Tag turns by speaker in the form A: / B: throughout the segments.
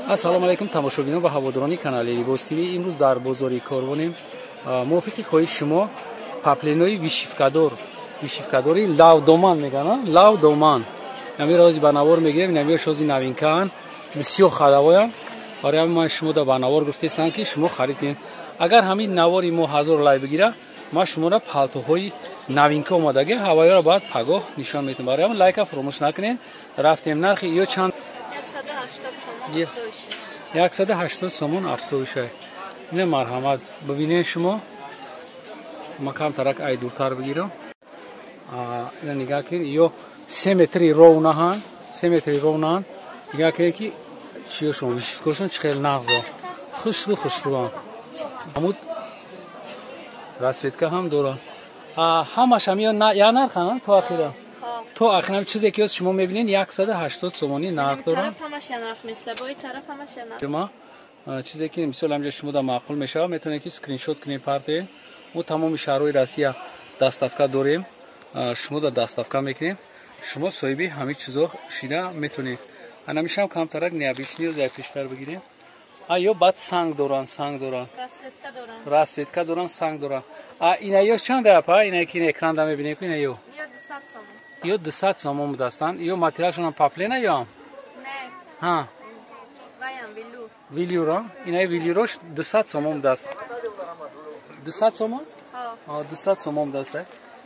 A: Ассалому алайкум тамошобинон ва ҳаводорони канали Либос ТВ. Имрӯз дар бозори Корвонем. Мувофиқи хоҳиши шумо паплинои вишивкадор, вишивкадори лавдоман мегӯянд, лавдоман. Намиро ҳозир ба навор мегирем, намиро шози новинкаанд, бисёр хадавоянд. Барои ҳамин ман шумо да ба навор гуфтаистам, ки шумо харид кунед. Агар ҳамин навори мо 1000 лайк бигира, ман шуморо палтоҳои новинка омадаги ҳавоёро баъд пагоҳ нишон медиҳам. Барои ҳамин лайка фуромӯш накунед. Рафтем нархи ё чанд? 180 сомон афтовишай. Не марҳамат, бибинед шумо. Ма камтарак ай дуртар бигирам. Ина нигоҳ кунед, ё 3 метри ровнаҳанд, 3 метри ровнаҳанд. Нигоҳ кунед ки чиёшон, вишивкошон чӣ хел нағзо. Хушрӯ хушрӯанд. Ҳамуд расветка ҳам дорад. Ҳамаш ҳам я нарханд то ахира. То ахира чизе ки шумо мебинед 180 сомонӣ нарх дорад. Чизе ки мисол ҳамҷа шумо да маъқул мешавад, метавонед ки скриншот кунед партоед. Мо тамоми шаҳрҳои Россия доставка дорем, шумо да доставка мекунем. Шумо соҳиби ҳамин чизо шида метавонед. Анамишам камтарак необычный дар пештар бигирем. А ё баъд санг доранд, санг доранд. Расветка доранд, санг доранд. А ина ё чанд апа? Ина ки экран да мебинем, ина ё.
B: Ё 200 сомон.
A: Ё 200 сомон будастанд. Ё материалшон паплена ё ам?
B: Не.
A: Ҳа.
B: Ваям велюр.
A: Велюра? Ина велюрош 200 сомон будаст. 200 сомон?
B: Ҳа.
A: 200 сомон будаст.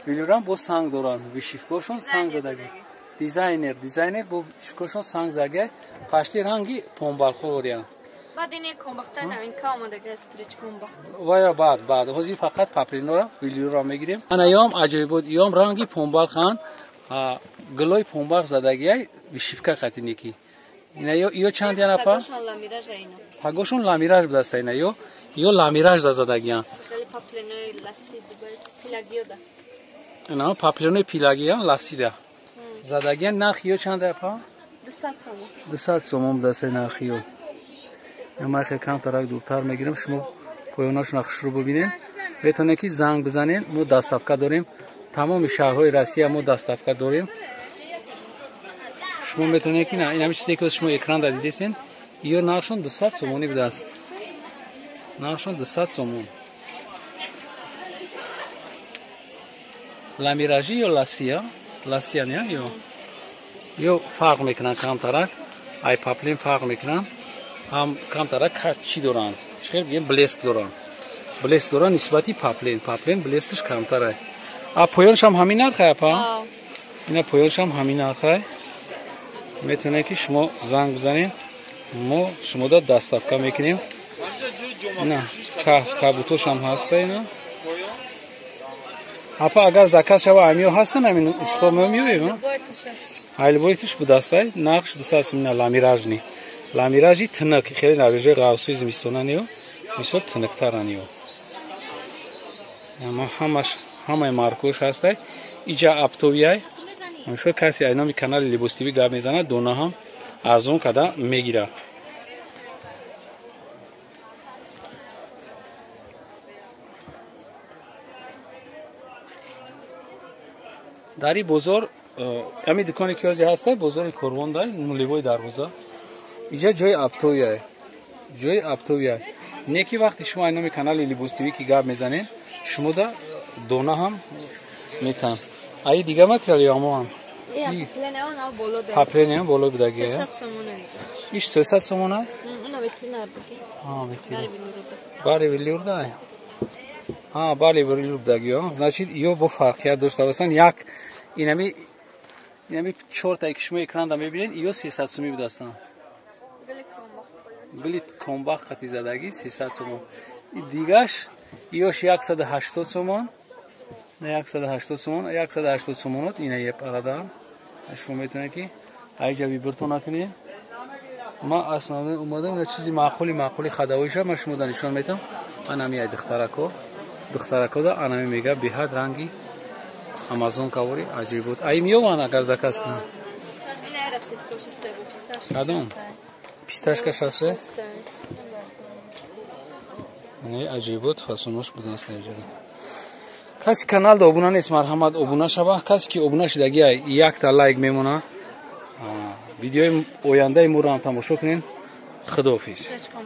A: Велюрам бо санг доранд. Вишивкошон санг задаги. Дизайнер, дизайнер бо вишивкошон санг задаги. Пашти ранги помбалхо вориянд.
B: Баъд ин комбахта новинка омадаги стрич комбахт.
A: Вая баъд, баъд. Ҳозир фақат паплинора, велюрро мегирем. Ана ём аҷоибот, ём ранги помбалхан, гулои помбалх задагиай вишивка қатиники. Ина ё чанд яна па? Пагошон ламираж будаста ина ё, ё ламираж да задагиян. Ина паплинои пилагия ласида. Задагиян нархи ё чанд апа?
B: 200 сомон.
A: 200 сомон будаста нархи ё. Ман хеле камтарак дуртар мегирам, шумо поёнашонро хушрӯ бибинед. Метавонед ки занг бизанед, мо доставка дорем. Тамоми шаҳрҳои Россия мо доставка дорем. Шумо метавонед ки ин ҳамин чизе ки шумо экран да дидесен, ё нархшон 200 сомонӣ будааст. Нархшон 200 сомон. Ламиражӣ ё ласия? Ласия не ё? Ё фарқ мекунанд камтарак, ай паплин фарқ мекунанд. Ҳам камтарак чӣ доранд? Чӣ хел бигем, блеск доранд. Блеск доранд нисбати паплин. Паплин блескаш камтарай. А поёншам ҳамин нархай апа? Ина поёншам ҳамин нархай. Метавонед ки шумо занг бизанед, мо шумода доставка мекунем. Ина кабутошам ҳаста ина. Апа агар заказ шава амиё ҳастан ҳамин истиқбол меоем? Айлбойтуш будастай, нархш 200 сомон ламиражни. Ламиражи тинак, хеле ламиражи ғавсуи зимистона ниё, мисол тиноктара ниё. Ама ҳамаш ҳамаи маркош ҳастай. Иҷа оптовияй. Мисол касе ай номи канали Либос ТВ гап мезанад, дона ҳам арзон када мегира. Дар ин бозор, ҳамин дуконе ки ҳозир ҳастай, бозори Корвон дай, нулевой дарвоза. Иҷа ҷои оптовияй. Ҷои оптовияй. Не ки вақте шумо ай номи канали Либос ТВ ки гап мезанед, шумо да дона ҳам метан. Ай дига материал ё ҳамо ҳам? Паплениам боло будаги.
B: 300 сомон.
A: Иш 300 сомон ай?
B: Уна ветеринар буги.
A: А, ветеринар. Бари велюр дай. А, бари велюр будаги. Значит, ё бо фарқият дошта бошанд. Як инами чорта ки шумо экран да мебинед, ё 300 сомӣ будастанд. Гули комбах қати задаги 300 сомон. Дигаш ёш 180 сомон. На 180 сомон, 180 сомонот ина еп арада. Шумо метавонед ки айҷа вибрто накунед. Ман основной омадам на чизи маъқули маъқули хадавоиша ман шумо да нишон метам. Анами ай духтарако. Духтарако да анами мега беҳад ранги Амазон кавори аҷиб буд. Ай меёванд агар заказ кунам. Кадом? Писташка шаст? Не аҷибот фасонош будаст аҷиб. Каси каналда обуна нест, марҳамат обуна шава. Касе ки обуна шидаги якта лайк мемона. Видеои ояндаи моро ҳам тамошо кунед. Худоҳофиз.
B: Стречком.